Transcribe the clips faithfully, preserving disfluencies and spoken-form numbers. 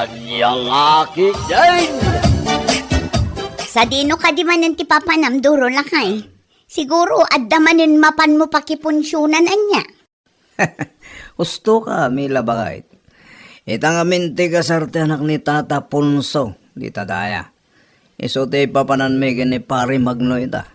Ania nga ketdin? Sadino kadi manen ti papanam, Duro, lakay? Siguro, adda manen mapanmo pakipunsionan, ania? Husto ka, Mila, baket. Ita ngamin ti kasar ti anak ni Tata Ponso, dita daya. Isu ti papananmi ken ni Pari Magno ita.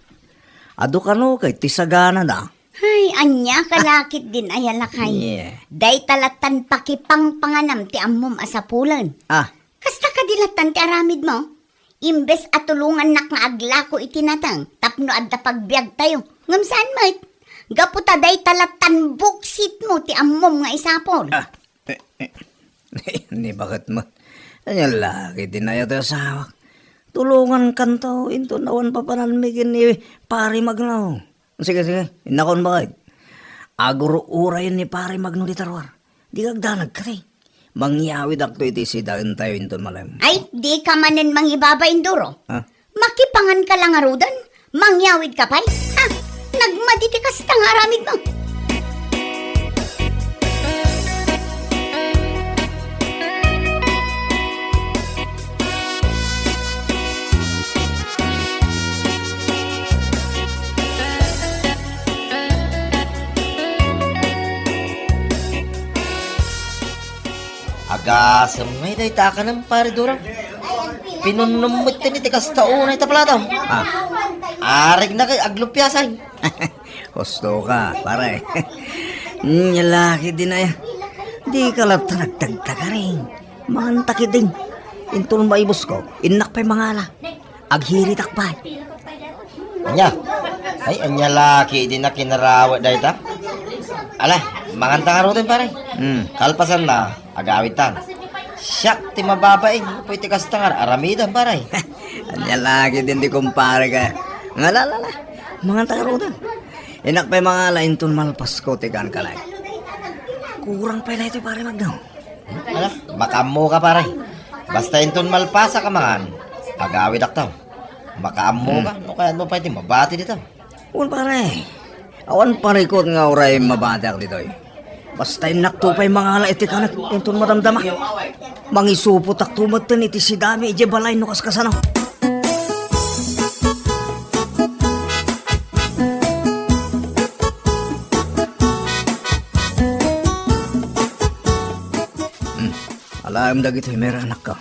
Adu kano ket ti saganada. Ay, ania ka la ketdin aya, lakay? Yeah. Dayta lattan pakipangpanganam ti ammom a sapulen. Ah. Kasta kadi lattan ti aramidmo? Imbes a tulongannak nga aglako iti nateng tapno adda pagbiagtayo. Ngem saan met? Gapu ta dayta lattan buksitmo ti ammom nga isapul. Ah, eh, eh, ni baket met. Ania la ketdin aya ti asawak? Tulongankanto inton awan papananmi ken ni Pari Magno. Sige, sige, innakon baket. Agur-urayen ni Pari Magno dita ruar. Dika agdanag kadi. Mangyawidakto iti sidaentayo inton malem. Ay, dika manen mangibabain, Duro. Ha? Makipanganka la ngaruden? Mangyawidka pay? Ha? Nagmadi ti kasta nga aramidmo. Agasem ngay dayta a kanem, Pare Duro. Pinunnom metten iti kasta unay ta platam. Ah. Arigna kay aglupiasan. Husto ka, pare. Nia la ketdin aya. Dika latta nagdagdagaring. Manganta ketdin. Inton maibusko, innak pay mangala. Aghiritak pay. Ania? Ay, ania la ketdin a kinarawet dayta? Ala, manganta ngaruden, pare. Hmm. Kalpasanna, agawidtan. Siak ti mababain, gapu iti kasta nga ar-aramidem, pare. Ania la ketdin ti kumparek. Ngala, ala, ala. Manganta ngaruden. Innak pay mangala inton malpasko ti kankanak. Kurang pay daytoy, Pare Magno. Ala, makaammoka, pare. Basta inton malpasak a mangan, agawidakto. Makaammoka, hmm, no kayatmo pay ti mabati dita. Wen, pare. Awan parikut nga uray mabatiak ditoy. Basta innakto pay mangala iti kanek inton madamdama. Mangisupotakto metten iti sidami idiay balay no kaskasano. Hmm. Alaem dagitoy, Mera, anakko.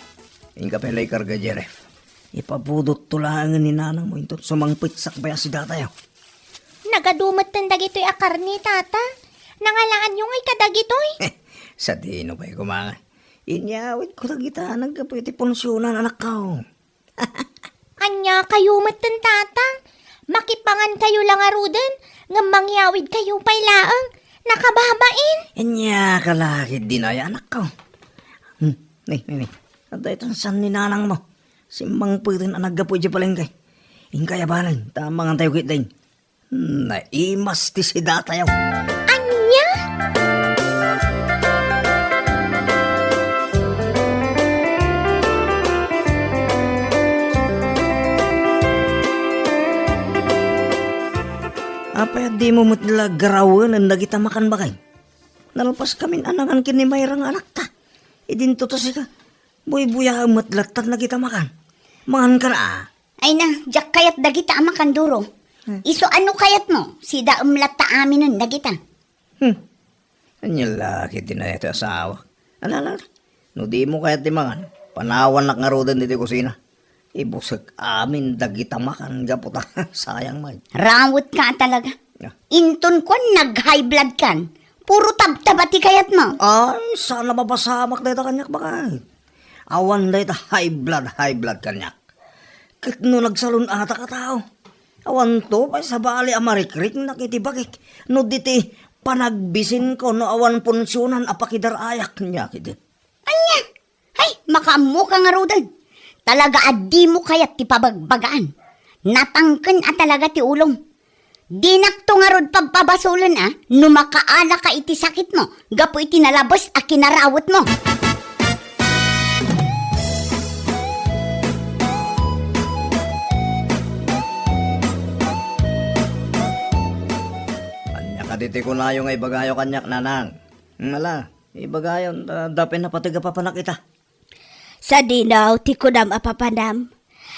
Inka pay la ikarga, Jeref. Ipabudotto laengen ni nanangmo inton sumangpet sakbay a sidatayo. Nagadu metten dagitoy a karne, Tata. Nangalaanyo ngay kadagitoy? Sadino pay koma nga. Inyawidko dagita naggapu iti punsionan, anakko. Ania kayo metten, Tata? Makipangankayo la ngaruden, ngem mangyawidkayo pay laeng. Nakababain. Ania ka la ketdin aya, anakko. Hmm, ni, ni, ni. Adda itan saan ni nanangmo. Simmangpeten a naggapu idiay palengke. Inkay abanen, ta mangantayo ketdin. Naimas ti sidatayo. Ania? Apay a dimo met la garawenen dagita makan, baket? Nalpaskamin a nangan ken ni Mayra nga anakta. Idinto ta sika. Buybuyaem met lattan dagita makan. Mangankan a. Ay na, diak kayat dagita a makan, Duro. Hmm. Isu a no kayatmo, sidaem latta aminen dagita. Hmm. Ania la ketdin aya ti asawak. Ala, ala, ala. No dimo kayat ti mangan, panawannak ngaruden ditoy kusina. Ibusek amin dagita makan gapu ta sayang met. Rawetka a talaga. Ah. Inton kuan nag-high blood kan, puro tabtaba ti kayatmo. Ay, saan a mapasamak dayta kaniak, baket. Awan dayta high blood, high blood kaniak. Ket no nagsalun-atak a tao, awanto pay sabali a marikriknak iti bagik no diti panagbisinko no awan punsionan a pakidar-ayak, nia ketdi. Ania? Ay, makaammoka ngaruden. Talaga a dimo kayat ti pabagbagaan. Natangken a talaga ti ulom. Dinakto ngarud pabpabasolen a no makaanaka iti sakitmo gapu iti nalabes a kinarawetmo. Ania kadi ti kunayo nga ibagayo kaniak, nanang? Ala, ibagayon, ta dapay napateg a papanak ita. Sadino ti kunam a papanam?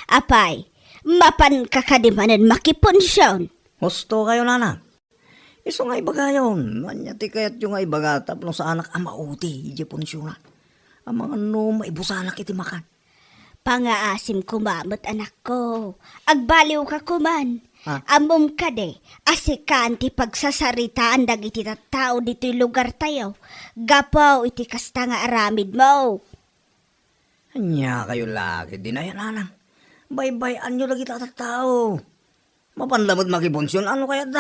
Apay, mapanka kadi manen makipunsion? Husto kayo, nanang. Isu nga ibagayon, ania ti kayatyo nga ibaga tapno saanak a mauti idiay punsionan? Amangan no maibusanak iti makan. Pangaasim koma met, anakko. Agbaliwka koman. Ah. Ammom kadi a sikan ti pagsasaritaan dagiti tattao ditoy lugartayo gapu iti kasta nga aramidmo. Ania kayo la ketdin aya, nanang? Baybay-anyo dagiti a tattao. Mapan la met makipunsion, ano kayatda?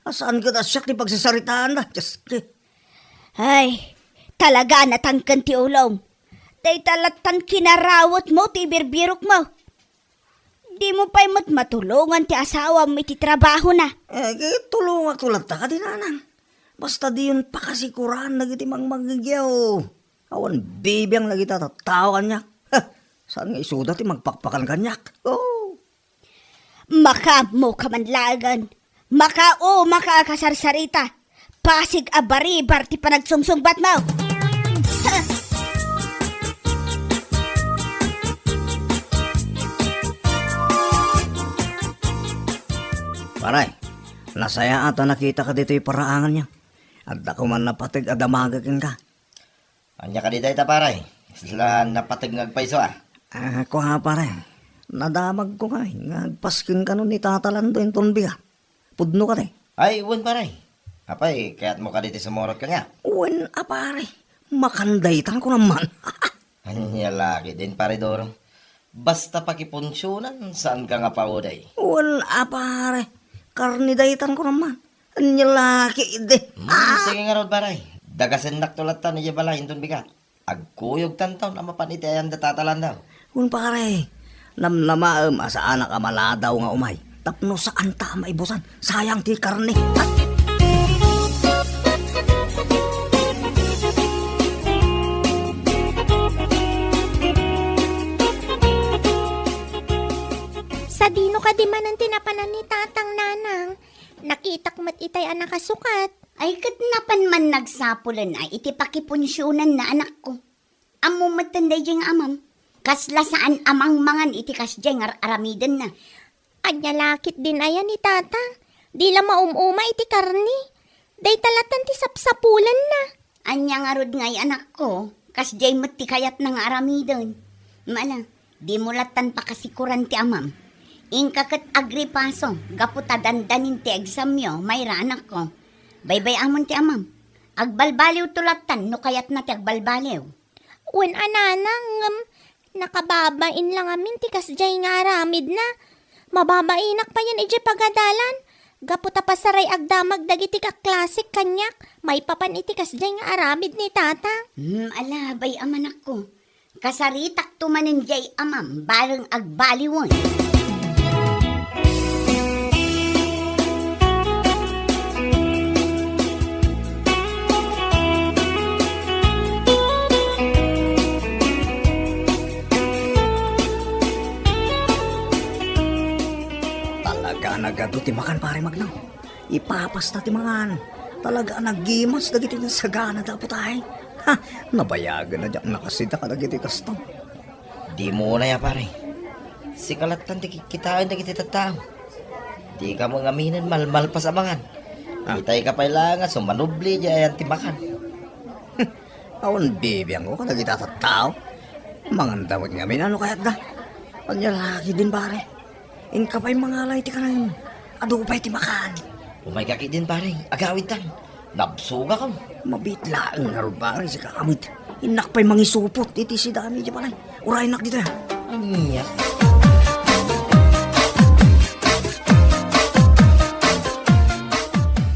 A saan ket a siak ti pagsasaritaanda? Dios ti. Ay, talaga a natangken ti ulom. Dayta lattan kinarawetmo ti ibirbirokmo. Dimo pay met matulongan ti asawam iti trabahona. Eh, ket tulongakto latta kadi, nanang. Basta diyon pakasikuran dagiti mangmangngegyo. Awan bibiang dagiti a tattao kaniak. Heh, saan nga isuda ti magpakpakan kaniak? Oh. Makaammoka man laengen. Makaammoka a kasarsarita. Pasig a baribar ti panagsungsungbatmo. Pare, nasayaat a nakitaka ditoy paraangan niya. Adda koman napateg a damagek kenka. Ania kadi dayta, pare? Isla napateg nga agpayso, ah. Ah, kua, pare. Nadamagko kay nga agpasken kano ni Tata Lando inton bigat. Pudno kadi? Ay, wen, pare. Apay, kayatmo kadi ti sumurot kaniak? Wen a, pare. Makan daytan ko naman. Ania la ketdin, pare Doro. Basta pakipunsionan, saanka nga paudey? Wen a, pare. Karne daytan ko naman. Ania la ketdi. Hmm, ah, sige ngarud, pare. Dagasennakto latta idiay balay inton bigat. Agkuyogtanton a mapan iti ayan da Tata Lando. Wen, pare. Namnamaem a saanak a maladaw nga umay. Tapno saanta a maibusan. Sayang ti karne. Sadino kadi manen ti napanan ni Tatang, Nanang? Nakitak met itay a nakasukat. Ay, ket napan man nagsapulen a iti pakipunsionanna, anakko. Ammom metten daydiay nga amam. Kasla saan a mangmangan iti kasdiay nga ar-aramidenna. Ania la ketdin aya ni Tata? Di la maum-uma iti karne. Dayta lattan ti sapsapulanna. Ania ngarud ngay, anakko? Kasdiay met ti kayatna nga aramiden. Mala, dimo lattan pakasikuran ti amam. Inka ket agripaso gapu ta dandanin ti examyo, mayra, anakko. Baybay-amon ti amam. Agbalbaliwto lattan no kayatna ti agbalbaliw. Wen a, Nanang, ngem nakababain la ngamin ti kasdiay nga aramidna. Mababainak payen idiay pagadalan. Gapu ta pasaray agdamag dagiti kaklasik kaniak, maipapan iti kasdiay nga aramid ni Tata. Hmm, ala, bay-am, anakko. Kasaritakto manen diay amam, bareng agbaliwen. Talaga a nagadu ti makan, Pare Magno. Ipapasta ti mangan. Talaga a nagimas dagiti sagana da, Apo Tay. Ha, nabayagen a diak nakasida kadagiti kasto. Dimo unay a, pare. Sika lattan ti kitkitaen dagiti tattao. Dika met ngaminen malmalpas a mangan. Ah. Itay ka pay laeng a sumanubli diay ayan ti makan. Awan bibiangko kadagiti tattao. Manganda met ngamin, ano kayatda? Ania la ketdin, pare? Inka pay mangala iti kanayon. Adu pay ti makan. Umayka ketdin, pare. Agawidtan. Nabsogakon. Mabiit laeng ngarud, pare, sika met. Innak pay mangisupot iti sidami diay balay. Uraynak ditoy, a. Ania?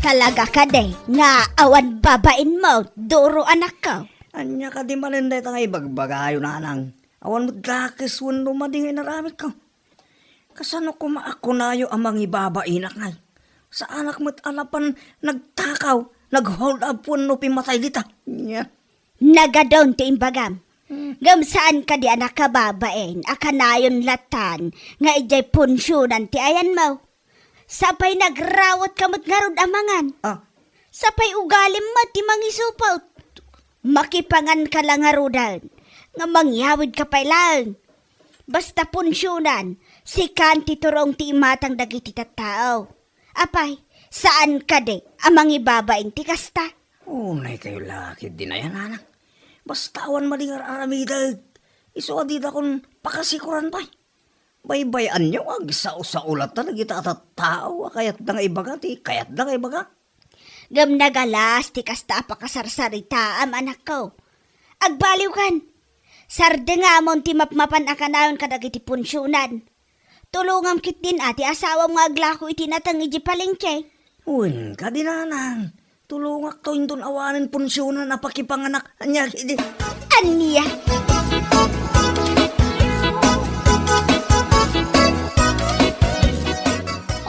Talaga kadi nga awan babainmo, Doro, anakko? Ania kadi manen dayta nga ibagbagayo, Nanang? Awan met dakes wenno madi nga inaramidko. Kasano koma a kunayo a mangibabainak ngay? Saanak met a napan nagtakaw, nag-hold up wenno pimmatay dita. Nya. Nagadun ti imbagam. Hmm. Ngem saan kadi a nakababain a kanayon lattan nga idiay punsionan ti ayanmo? Sapay nagrawatka met ngarud a mangan. Ah. Sapay ugalim met ti mangisupot. Makipanganka la ngaruden. nga mangyawidka pay laeng. Basta punsionan, sikan ti turong ti imatang dagiti tattao. Apay, saan kadi a mangibabain ti kasta? Unay kayo la ketdin aya, nanang. Basta awan madi nga ar-aramidek. Isu a didakon pakasikoran pay. Baybay-anyo nga agsao-sao latta dagita a tattao a kayatda nga ibaga ti kayatda nga ibaga. Ngem nagalas ti kasta a pakasarsaritaam, anakko. Agbaliwkan. Sardengamon ti mapmapan a kanayon kadagiti punsionan. Tulongam ketdin a ti asawam nga aglako iti nateng idiay palengke. Wen kadi, nanang. Tulongakto inton awanen punsionan a pakipanganak. Ania ketdi? Ania?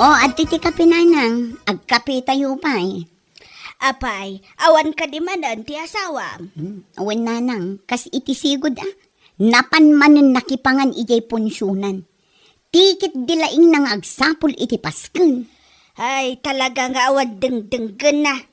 O, adtoy ti kape, nanang. Agkapetayo pay. Apay, awan kadi manen ti asawam? Hmm, wen, nanang, kas iti sigud, a. Napan manen nakipangan idiay punsionan. Ti ketdi laeng nga agsapul iti pasken. Ay, talaga nga awan dengdenggenna.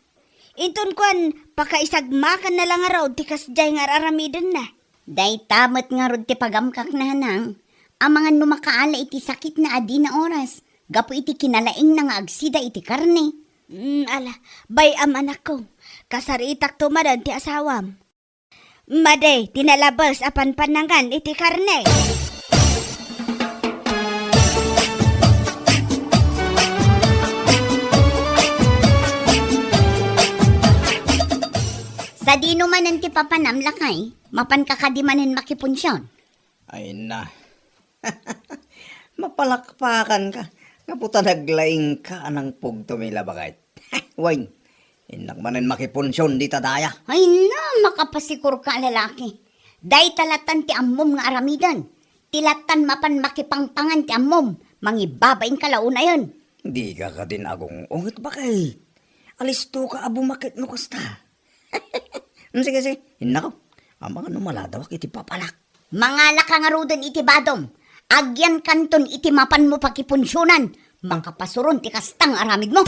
Inton kuan, pakaisagmakanna la ngarud ti kasdiay nga ar-aramidenna. Dayta met ngarud ti pagamkak, nanang, amangan no makaala iti sakitna a dina oras, gapu iti kinalaingna nga agsida iti karne. Mm, ala, bay-am, anakko. Kasaritakto manen ti asawam. Madi ti nalabes a panpanangan iti karne. Sadino manen ti papanam, lakay? Mapanka kadi manen makipunsion? Ay na. Mapalakpakanka. Gapu ta naglaingka a nangpugtom ila, baket. Wen, innak manen makipunsion dita daya. Ay na, makapasikorka a lalaki. Dayta lattan ti ammom nga aramiden. Ti lattan mapan makipangpangan ti ammom. Mangibabainka la unayen. Dika kadin agung-unget, baket. Alistoka a bumaket no kasta. Mm, sige, sige. Innako. Amangan no maladawak iti papanak. Mangalaka ngaruden iti badom. Agyankanton iti mapanmo pakipunsionan. Makapasuron ti kasta nga aramidmo.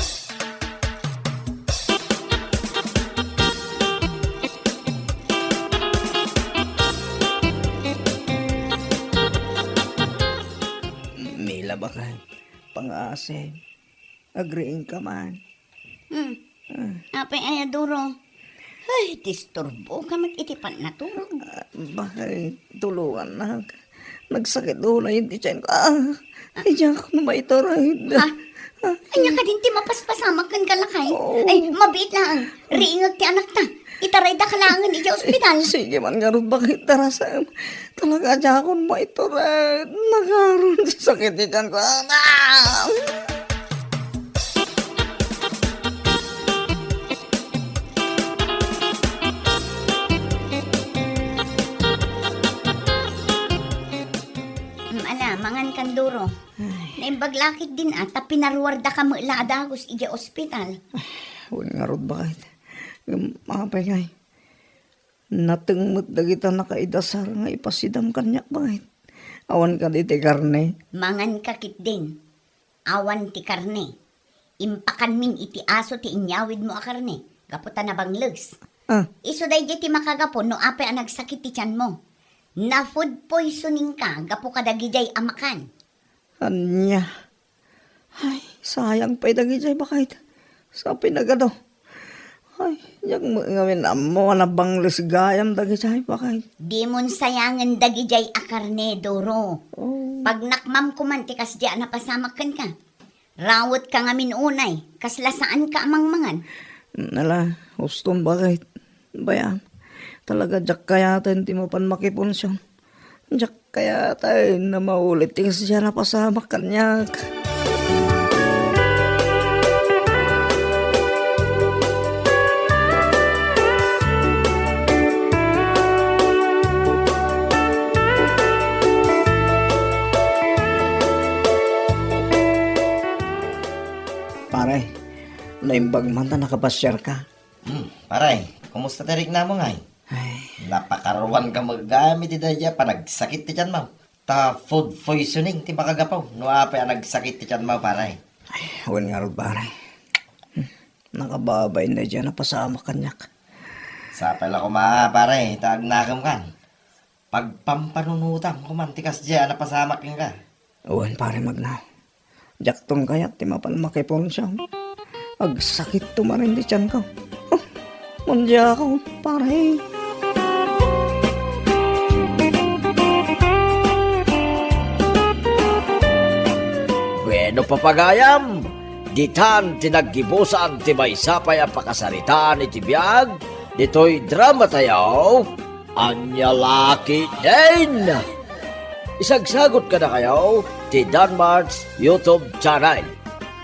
Mila, baket. Pangasim. Agriingka man. Hmm. Ah. Apay aya, Doro? Ay, disturboka met iti pannaturog. Ah, baket, tulongannak. Nagsakit unay ti tianko. Ah, diak no maitured. Ah, ania kadin ti mapaspasamak kenka, lakay? Oo. Ay, mabiit laeng. Riingek ti anakta. Itaraydaka laengen idiay ospital. Sige man ngarud, baket, darasem. Talaga, diakon maitured. Nakaron ti sakit ti tianko. Ah! Mm, ala, mangan kan, Doro. Ay. Naimbag la ketdin a, ta pinaruardaka met la a dagus idiay ospital. Ay, wen ngarud, baket. Ngem, apay ngay? Nateng met dagita nakaidasar nga ipasidam kaniak, baket. Awan kadi ti karne? Manganka ketdin. Awan ti karne. Impakanmin iti aso ti inyawidmo a karne, gapu ta nabangles. Ah. Isu daydiay ti makagapu no apay a nagsakit ti tianmo. Na-food poisoningka gapu kadagidiay a makan. Ania? Ay, sayang pay dagidiay, baket. Sa pinagado. Ay, diak met ngamin ammo a nabangles gayam dagidiay, baket. Dimon sayangen dagidiay a karne, Doro. Oh. Pagnakmam koman ti kasdiay a napasamak kenka. Rawetka ngamin unay, kasla saanka a mangmangan. Ala, uston, baket. Bay-am, talaga diak kayaten ti mapan makipunsion. Diak kayaten a maulit ti kasdiay a napasamak kaniak. Pare, naimbag man ta nakapasiarka. Hmm, pare, kumusta ti riknamo ngay? Ay. Napakaruanka met gayam iti daydiay a panagsakit ti tianmo. Ta food poisoning ti makagapu no apay a nagsakit ti tianmo, pare. Ay, wen ngarud, pare. Hmm, nakababain daydiay a napasamak kaniak. Sapay la koma, pare, ta agnakemkan. Agpampanunotam koma ti kasdiay a napasamak kenka. Wen, pare Magna. Diakton kayat ti mapan makipulsiang. Agsakitto manen ti tianko. Oh, mandiakon, pare. Bueno, papagayam, ditan ti naggibusan ti maysa pay a pakasaritaan iti biag ditoy dramatayo. Ania la ketdin? Isagsagot kadakayo ti Danmart's YouTube channel.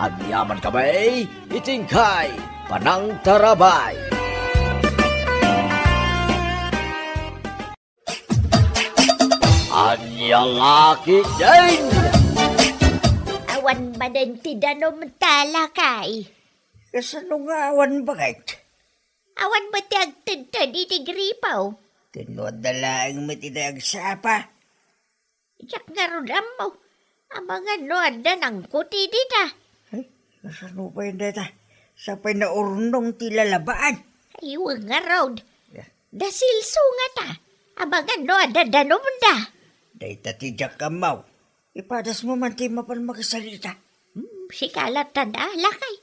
Agyaman kami iti inkay panangtarabay. Ania la ketdin? Awan manen ti danumta, lakay. Kasano nga awan, baket? Awan met ti agtedted iti gripo. Ken no adda laeng met iti agsapa. Diak ngarud ammo. Amangan no adda nangkuti dita. Ay, kasano pay dayta? Sa pay naurnong ti lalabaan. Ay, wen ngarud. Ya. Da Celso ngata. Amangan no adda danumda. Dayta ti diak ammo. Ipadasmo man ti mapan makisarita. Hmm, sika latta da, lakay.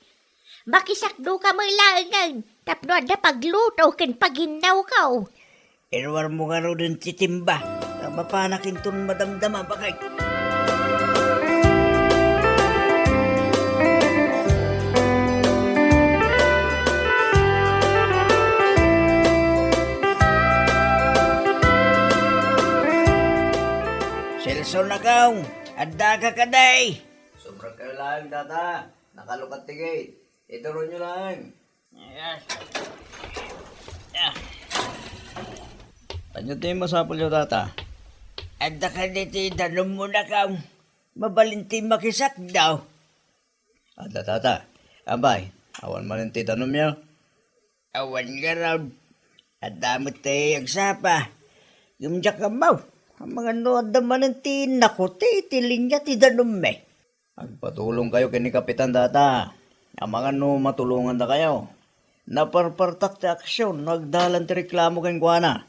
Makisakdoka met laengen tapno adda pagluto ken paginnawko. Iruarmo ngaruden ti timba, ta mapanak inton madamdama, baket. Celso, nakaw, addaka kadi? Sobra kayo laeng, tata. Nakalukat ti gate. Ituronyo laeng. Ayan. Ah. Ania ti masapulyo, tata? Adda kadi ti danummo, nakaw? Mabalin ti makisakdo. Adda, tata. Apay, awan manen ti danumyo? Awan ngarud. Adda met ti agsapa. Ngem diak ammo. Amangan no adda manen ti nakuti iti linia ti danummi. Agpatulongkayo ken ni Kapitan, tata. Amangan no matulongandakayo. Naparpartak ti aksyon no agdalan ti reklamo kenkuana.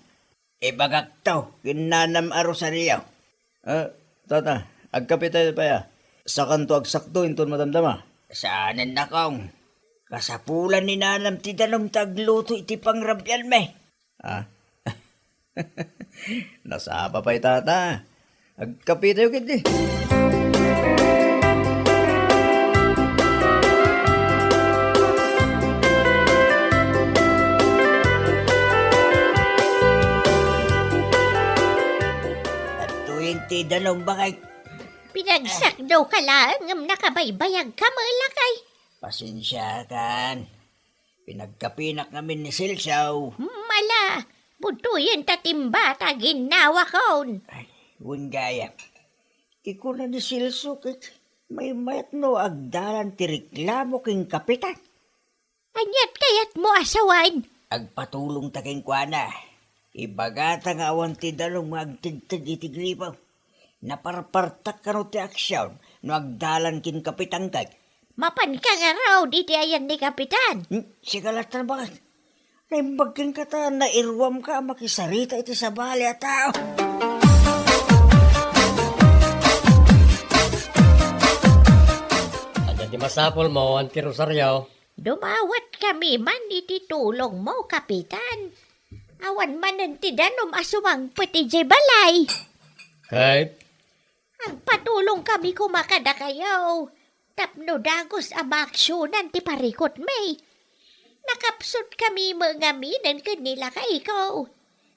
Ibagakto ken nanam a Rosario. Ah, tata, agkapitayo pay a. Sakanto agsakdo inton madamdama. Saanen, nakong. Kasapulan ni nanam ti danum ta agluto iti pangrabianmi. Ah. Nasapa pay, tata. Agkapitayo ketdi. Adtoyen ti danum, baket. Pinagsakdoka laeng ngem nakabaybayagka met, lakay. Pasensiakan. Pinagkapinak ngamin ni Celso. Mala, budtoyen ta timba ta ginnawakon. Ay, wen gayam. Ti kuna ni Celso ket maymayat no agdalan ti reklamo ken Kapitan. Aniat kayatmo a sawen? Agpatulongta kenkuana. Ibagata nga awan ti danum nga agtedted iti gripo. Naparpartak kano ti aksyon no agdalan ken Kapitan, ket. Mapanka ngarud iti ayan ni Kapitan? Hmm, sika latta, baket. Naimbag kenka ta nairuamka a makisarita iti sabali a tao. Ania ti masapulmo, Auntie Rosario? Dumawatkami man iti tulongmo, Kapitan. Awan manen ti danum a sumangpet idiay balay. Ket? Agpatulongkami koma kadakayo tapno dagus a maaksionan ti parikutmi. Nakapsutkami met ngaminen ken ni lakayko.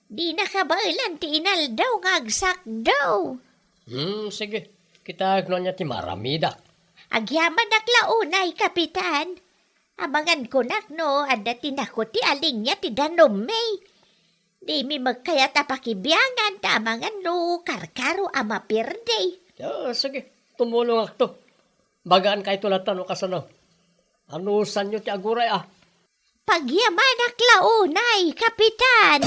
Dina kabaelan ti inaldaw nga agsakdo. Hmm, sige. Kitaek no ania ti maaramidak. Agyamanak la unay, Kapitan. Amangan kunak no adda ti nakuti a linia ti danummi. Dimi met kayat a pakibiangan ta amangan no karkaro a mapirdi. Ah, sige, tumulongakto. Bagankayto latta no kasano. Anusanyo ti aguray a. Pagyamanak la unay, Kapitan!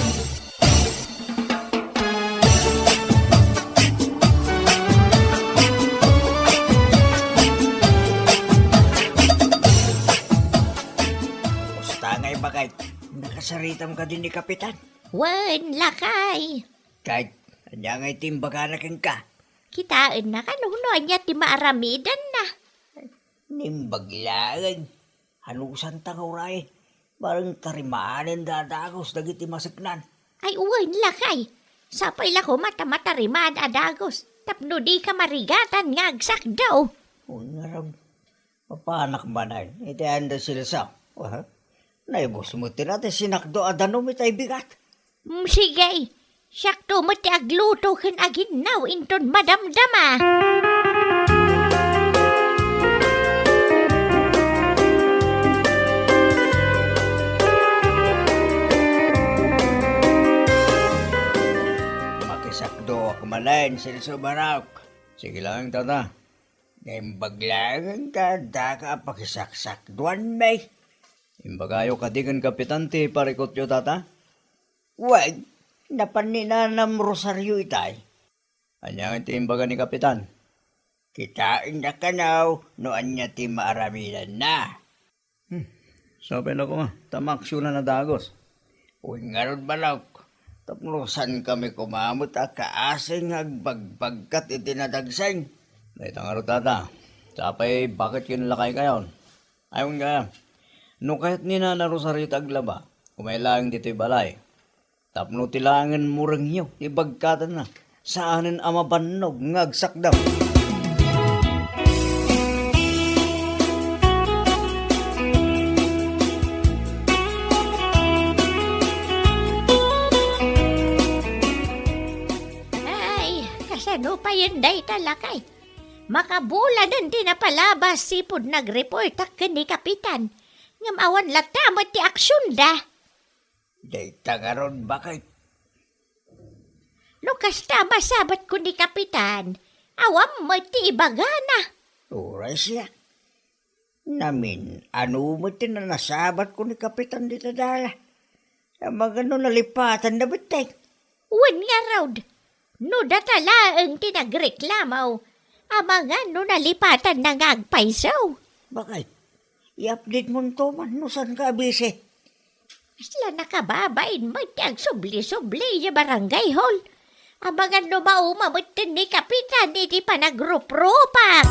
Kumusta ngay, baket? Nakasaritam kadi ni Kapitan? Wen, lakay. Ket, Ania ngay ti imbagana kenka? Kitaenna kano no ania ti maaramidanna. Naimbag laeng. Anusanta nga uray? Bareng tarimanen da a dagus dagiti maseknan. Ay, wen lakay. Sapay la koma ta matarimaan a dagus tapno dika marigatan nga agsakdo. Wen ngarud, mapanak manen iti anda silsa. Aha. Naibus met ti sinakdo a danum itay bigat. Mm, sige. Siakto met ti agluto ken aginnaw inton madamdama. Makisakdoak manen, Celso Barok. Sige lang, tata. Naimbag laeng ta daka a pakisaksakduanmi. Imbagayo kadi ken Kapitan ti parikutyo, tata? Wen, napan ni Nanam Rosario itay. Ania ti imbaga ni Kapitan? Kitaenna kano no ania ti maaramidanna. Hmm. Sapay la koma ta maaksionan a dagus. Wen ngarud, Barok, tapno saankami koma met a kaasi nga agbagbagkat iti nadagseng. Dayta ngarud, tata. Sapay baket ken lakaykayon. Ay, wen kaya, no kayat ni Nana Rosario ti aglaba, umay laeng ditoy balay. Tapno ti laengen murengyo ti bagkatanna, saanen a mabannog nga agsakdaw. Ay, kasano payen dayta, lakay? Makabulanen ti napalabas sipud nagreportak ken ni Kapitan, ngem awan latta met ti aksionda. Dayta ngarud, baket. No kasta a masabatko ni Kapitan, awan met ti ibagana. Uray siak. Namin-ano met ti nasabatko ni Kapitan dita dala. Amangan no nalipatanna betteng. Wen ngarud, no data laeng ti nagreklamo, amangan no nalipatanna nga agpayso. Baket, i-update monto man no saanka a busy. Kasla nakababain met ti agsubli-subli idiay barangay hall. Amangan no mauma metten ni Kapitan iti panagrupropak.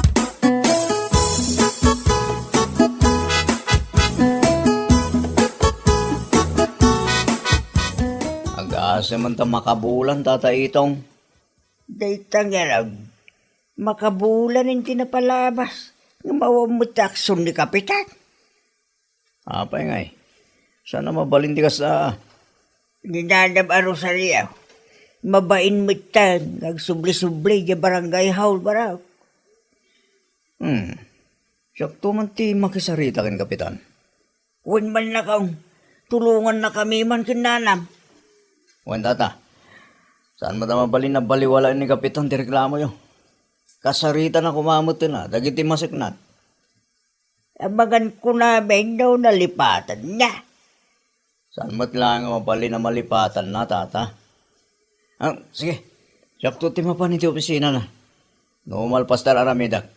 Agasem man ta makabulan, Tata Itong. Dayta ngarud, makabulan ti napalabas, ngem awan met ti aksion ni Kapitan. Apay ngay? Saan a mabalin ti kasta? Ni Nanam a Rosario, mabain metten nga agsubli-subli idiay barangay hall, Barok. Hmm. Siakto man ti makisarita ken Kapitan. Wen man, nakong, tulongannakami man ken Nanam. Wen, Tata. Saan met a mabalin a baliwalaen ni Kapitan ti reklamoyo? Kasaritana koma metten a dagiti maseknan. Amangan kunami no nalipatanna. Saan met laeng a mabalin a malipatanna, Tata. Ah, sige. Siakto ti mapan iti opisinana. No malpas ta ar-aramidek.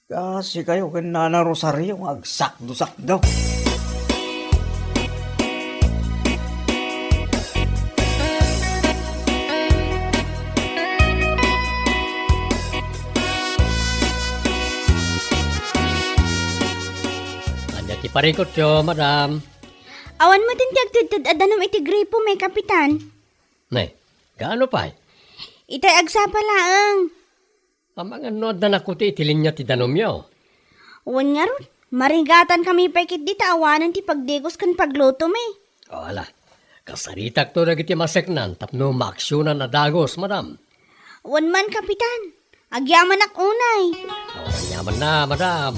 Kaasikayo ken Nana Rosario nga agsakdo-sakdo. Ania ti parikutyo, madam? Awan metten ti agtedted a danum iti gripomi, Kapitan. Ne, gaano pay? Itay agsapa laeng. Amangan no adda nakuti iti linia ti danumyo. Wen ngarud, marigatankami pay ketdi ta awanen ti pagdigos ken paglutomi. O, ala, kasaritakto dagiti maseknan tapno maaksionan a dagus, madam. Wen man, Kapitan. Agyamanak unay. O, agyamanak, madam.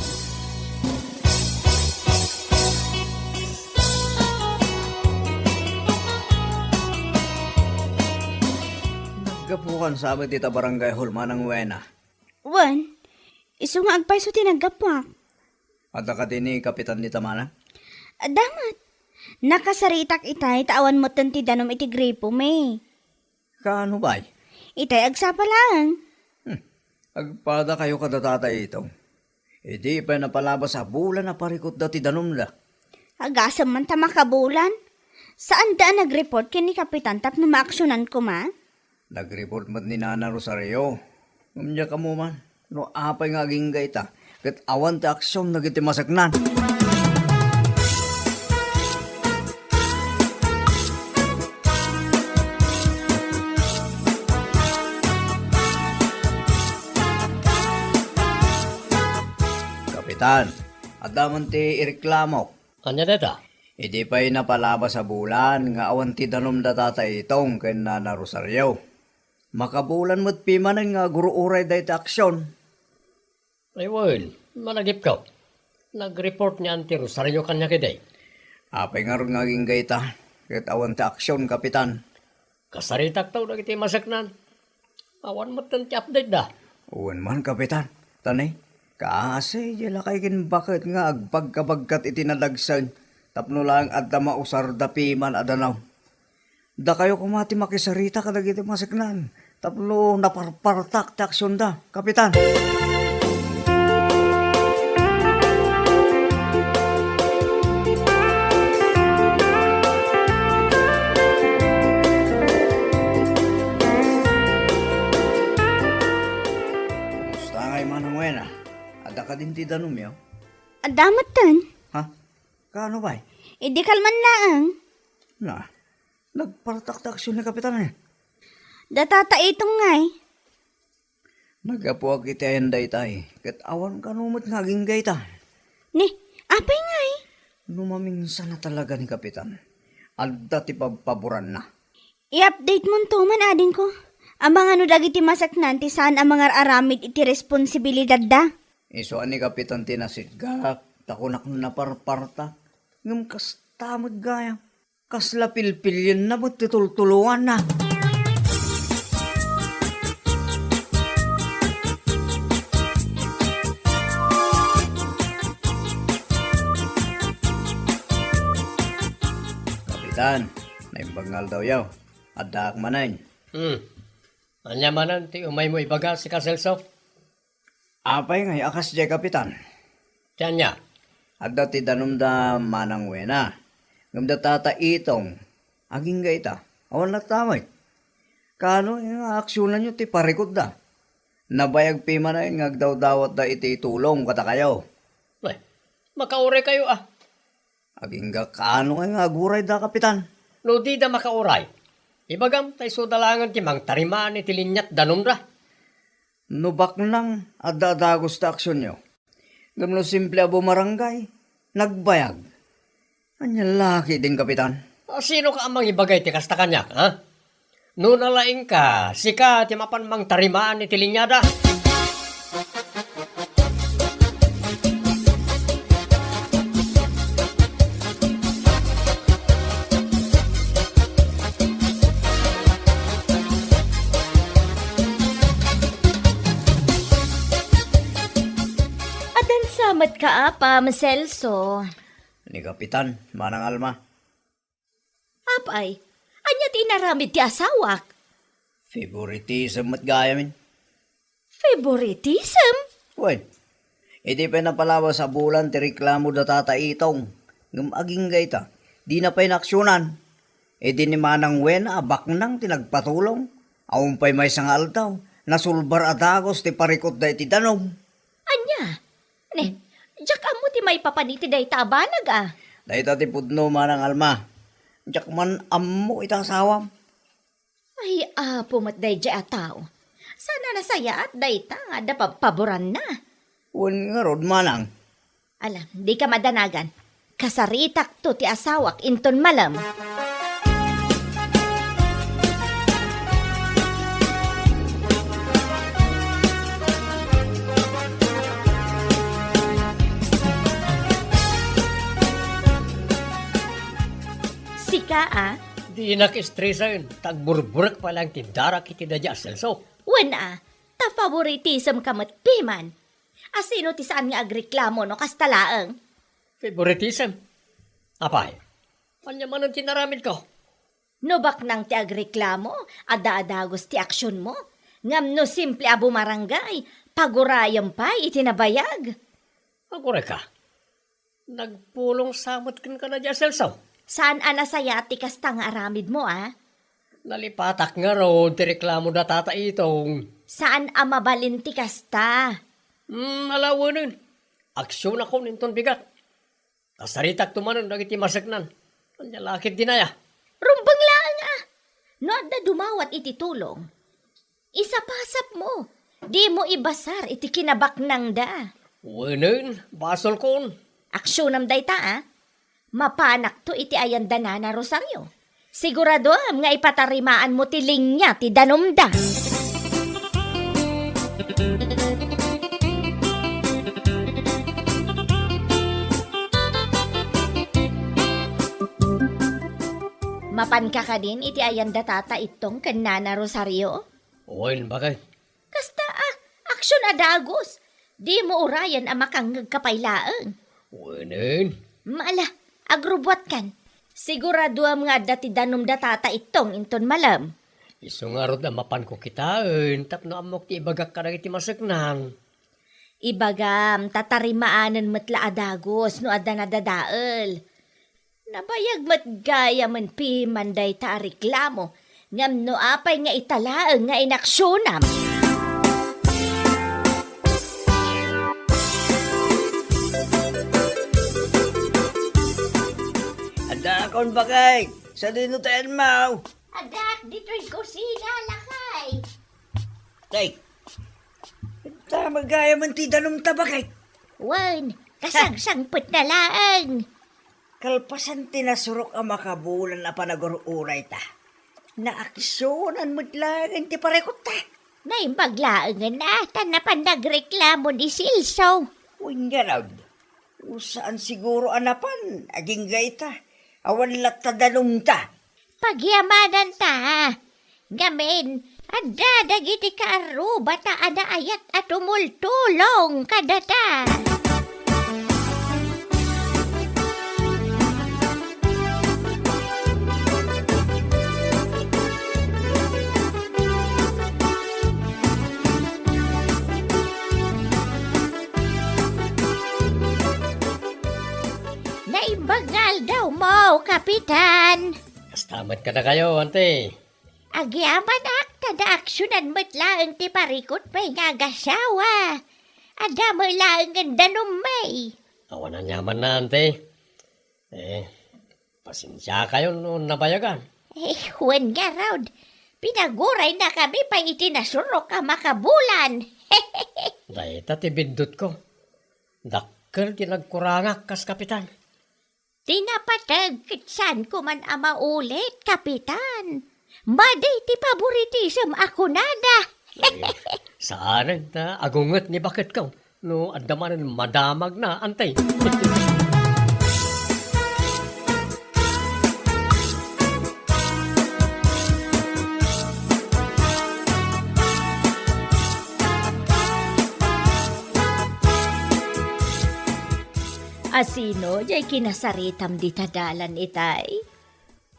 Naggapukan sa met ita barangay hall, Manang Wena. Wen, isu nga agpayso ti naggapuak. Adda kadi ni Kapitan dita, Manang? Adda met. Nakasaritak itay ta awan metten ti danum iti gripomi. Kaano pay? Itay agsapa laeng. Hmm. Agpadakayo kada Tata Itong. Idi pay napalabas a bulan a parikutda ti danumda. Agasem man ta makabulan. Saanda a nagreport ken ni Kapitan tapno maaksionan koma? Nag-report met ni Nana Rosario. Ngem diak ammo man no apay nga agingga ita, ket awan ti aksion dagiti maseknan. Kapitan, adda man ti ireklamok. Ania dayta? Idi pay napalabas a bulan nga awan ti danum da Tata Itong ken Nana Rosario. Makabulan met pimanen nga agur-uray dayta aksion. Ay wen, managipko. Nag-report ni Auntie Rosario kaniak idi. Apay ngarud nga agingga ita, ket awan ti aksion, Kapitan? Kasaritakto dagiti maseknan. Awan metten ti update da. Wen man, Kapitan. Tani, kaasi diay lakay ken baket nga agpagkabagkat iti nadagsen tapno laeng adda mausarda piman a danum. Dakayo koma ti makisarita kadagiti maseknan tapno naparpartak ti aksionda, Kapitan. Kumusta ngay, Manang Wena? Adda kadin ti danumyo? Adda metten. Ha? Kaano pay? Idi kalman laeng. Na, nagpartak ti aksion ni Kapitan, eh. Da Tata Itong ngay. Naggapuak iti ayan daytay, ket awan kano met nga agingga ita. Ni, apay ngay? No maminsan a talaga ni Kapitan, adda ti pabpaboranna. I-update monto man, adingko. Amangan no dagiti maseknan ti saan a mangar-aramid iti responsibilidadda. Isu a ni Kapitan ti nasitgak, ta kunak naparpartak. Ngem kasta met gayam. Kasla pilpilienna met ti tultuloanna. Kapitan, naimbag nga aldawyo. Addaak manen. Hmm. Ania manen ti umaymo ibaga, sika Celso? Apay ngay a kasdiay, Kapitan? Ti ania? Adda ti danumda Manang Wena. Ngem da Tata Itong, agingga ita. Awan latta met. Kaano nga aksionanyo ti parikutda? Nabayag pimanen nga agdawdawatda iti tulong kadakayo. Ay, makauraykayo a. Agingga kaano ngay nga agurayda, Kapitan? No dida makauray, ibagam ta isuda laengen ti mangtarimaan iti liniat danumda. No baknang, adda a dagus ti aksionyo. Ngem no simple a bumarangay, nagbayag. Ania la ketdin, Kapitan? A, sinoka a mangibaga iti kasta kaniak, ha? No nalaingka, sika ti mapan mangtarimaan iti liniada. Adansa met ka, Apam, Celso. Ni Kapitan, Manang Alma. Apay, ania ti inaramid ti asawak? Favoritism met gayamin. Favoritism? Wen, idi pay napalabas a bulan ti reklamo da Tata Itong, ngem agingga ita, dina pay naaksionan. Idi ni Manang Wen a baknang ti nagpatulong, awan pay maysa nga aldaw, nasulbar a dagus ti parikutda iti danum. Ania? Ne, diak ammo ti maipapan iti dayta a banag a. Dayta ti pudno, Manang Alma. Diak man ammo ita asawam. Ay, apo met daydiay a tao. Saan a nasayaat dayta nga adda pabpaboranna. Wen ngarud, Manang. Ala, dika madanagan. Kasaritakto ti asawak inton malem. Sika a? Dinak estresaen, ta agburburek pay laeng ti darak iti daydiay a Celso. Wen a, ta favoritism ka met piman. A sino ti saan nga agreklamo no kasta laeng? Favoritism? Apay, ania manen ti inaramidko? No baknang ti agreklamo, adda a dagus ti aksionmo. Ngem no simple a bumarangay, pagurayem pay iti nabayag. Agurayka? Nagpulong sa met kenka daydiay a Celso? Saan a nasayaat ti kasta nga aramidmo, a? Nalipatak ngarud ti reklamo da Tata Itong. Saan a mabalin ti kasta. Hmm, alawenen. Aksionakon inton bigat. Kasaritakto manen dagiti maseknan. Ania la ket dinaya? Rumbeng laeng a. No adda dumawat iti tulong, isapasapmo. Dimo ibasar iti kinabaknangda. Wenen, basolkon. Aksionam dayta a. Mapanakto iti ayan da Nana Rosario. Siguradoam nga ipatarimaanmo ti linia ti danumda. Mapanka kadin iti ayan da Tata Itong ken Nana Rosario? Wen, bakit? Kasta a, aksion a dagus. Dimo urayen a makangngegka pay laeng. Wenen. Mala, agrubbuatkan. Siguradoam nga adda ti danum da Tata Itong inton malem. Isu ngarud a mapanko kitaen tapno ammok ti ibagak kadagiti maseknan. Ibagam, ta tarimaanen met la a dagus no adda nadadael. Nabayag met gayamen piman dayta a reklamo, ngem no apay nga ita laeng nga inaksionam? Adda akon bakit? Sadino ti anmaw? Addak ditoy kusina, lakay. Tay, ta magayamen ti danum ta bakit? Wen, kasangsangpet na laeng. Kalpasan ti nasurok a makabulan a panagur-uray ta, naaksionan met laeng ti parikutta. Naimbag laengen a, ta napan nagreklamo ni Silso. Wen ngarud, saan siguro a napan, agingga ita, awan latta danumta. Pagyamananta. Ngamin, adda dagiti kaarrubata a naayat a tumultulong kadata. Naimbag nga aldawmo, Kapitan! Kasta met kadakayo, Ante. Agyamanak ta naaksionan met laeng ti parikutmi nga agasawa. Adda met laengen danummi. Awan aniamanna, Ante. Eh, pasensiakayo no nabayagan. Eh, wen ngarud, pinaguraynakami pay iti nasurok a makabulan. Dayta ti biddutko. Dakkel ti nagkurangak kas kapitan. Ti napateg ket saanko man a maulit, Kapitan. Madi ti paboritisem a kunada. Eh, saanen ta agunget ni baketko no adda manen madamagna, Ante. A sino jay kinasaritam dita dalan, itay?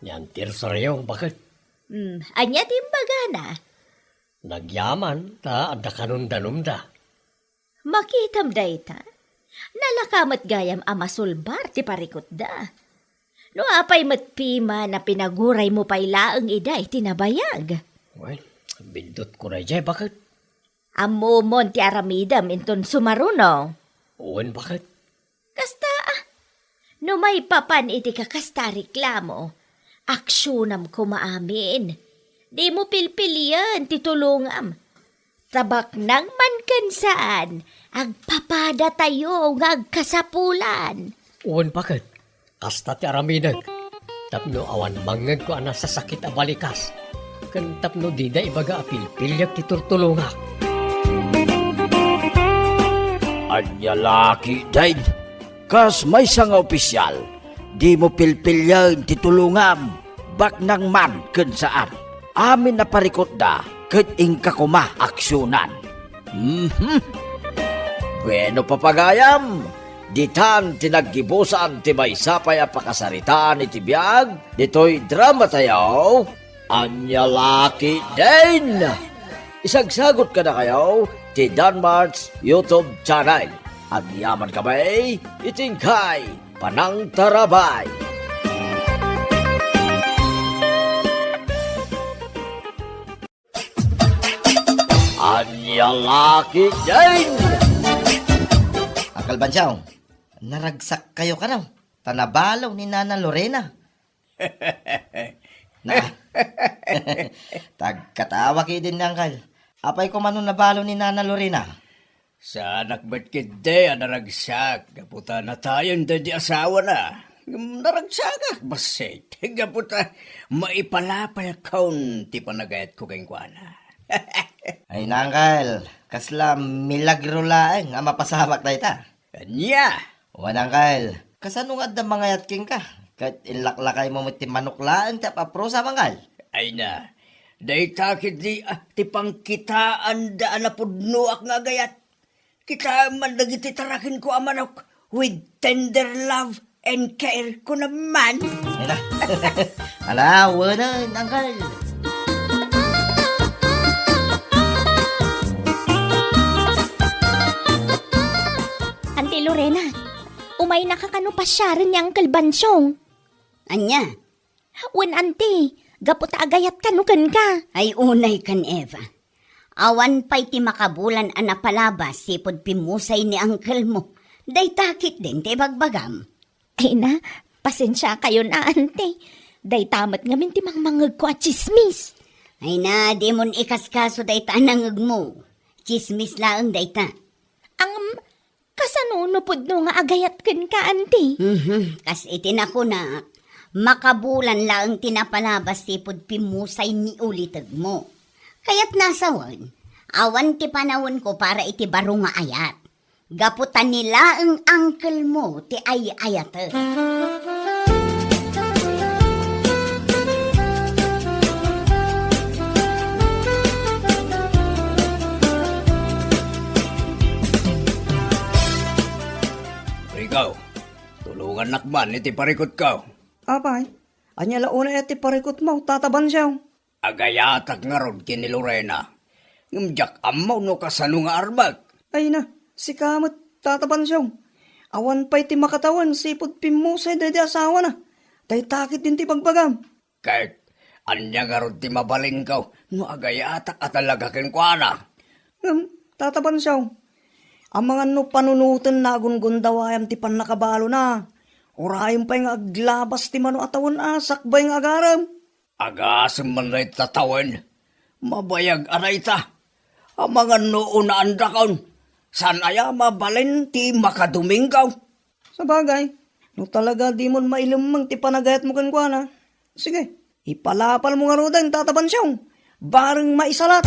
Ni Auntie Rosario, baket? Hmm, ania ti imbagana? Nagyaman ta adda kanon danumda. Makitam dayta? Nalaka met gayam a masulbar ti parikutda. No apay met piman a pinaguraymo pay laeng ida iti nabayag? Wen, biddutko daydiay, baket? Ammomon ti aramidem inton sumaruno. Wen, baket? Kasta a, no maipapan iti kakasta a reklamo, aksionam koma amin. Dimo pilpilien ti tulongam. Ta baknang man ken saan, agpapadatayo nga agkasapulan. Wen, baket? Kasta ti aramidek, tapno awan mangngegko a nasasakit a balikas, ken tapno dida ibaga a pilpiliek ti turtulongak. Ania la ketdin? Kas maysa nga opisial, dimo pilpilien ti tulongam, baknang man ken saan. Amin a parikutda ket inka koma aksionan. Mhm. Bueno, papagayam, ditan ti naggibusan ti maysa pay a pakasaritaan iti biag ditoy dramatayo. Ania la ketdin? Isagsagut kadakayo ti Danmart's YouTube channel. Agyamankami iti inkay panangtarabay. Yangaki din! Uncle Bansyong, naragsak kayo kano, ta nabalo ni Nana Lorena. Na. Tagkatawa ki din ni Uncle. Apay ko mano nabalo ni Nana Lorena? Saanak met ketdi a naragsak, gapu ta natayen daydi asawana. Ngem naragsakak, bassit, gapu ta maipalapalkon ti panagayatko kenkuana. Ay, Uncle, kasla milagro laeng a mapasamak dayta. Ania? Wen, Uncle, kasano nga adda mangayat kenka? Ket inlaklakaymo met ti manok laeng ti apaprusam, Uncle. Ay na, dayta ketdi, ah, ti pangkitaanda a napudnoak nga agayat. Kitaem man dagiti tarakenko a manok with tender love and care, kunam man. Ay na. Ala, wenen, Uncle. Auntie Lorena, umaynaka kano pasiaren ni Uncle Bansyong? Ania? Wen, Auntie, gapu ta agayat kano kenka. Ay, unay kan Eva. Awan pay ti makabulan a napalabas sipud pimmusay ni uncle mo. Dayta ketdin ti ibagbagam. Ay na, pasensiakayon a, Auntie. Dayta met ngamin ti mangmangngegko a tsismis. Ay na, dimon ikaskaso dayta a nangngegmo. Tsismis laeng dayta. Ang, kasano no pudno nga agayat kenka, Auntie? Mhm, kas iti nakunak, makabulan laeng ti napalabas sipud pimmusay ni ulitegmo. Kayatna a sawen, awan ti panawenko para iti baro nga ayat. Gapu ta ni laeng uncle mo ti ay-ayatek. Ikaw, tulongannak man iti parikutko. Apay, ania la unay ti parikutmo, Tata Bansyong? Agayatak ngarud ken ni Lorena. Ngem diak ammo no kasano nga armek. Ay na, sika met, Tata Bansyong. Awan pay ti makatawen sipud pimmusay daydi asawana. Dayta ketdin ti ibagbagam. Ket ania ngarud ti mabalinko no agayatak a talaga kenkuana? Ngem, Tata Bansyong, amangan no panunotenna a gundawayam ti pannakabalona. Urayem pay nga aglabas ti mano a tawen a sakbay nga agarem. Agasem man dayta tawen. Mabayag a dayta. Amangan no unaandakon. Saan aya mabalin ti makadominggo? Sabagay, no talaga dimon mailemmeng ti panagayatmo kenkuana, sige, ipalapalmo ngaruden, Tata Bansyong, bareng maisalat.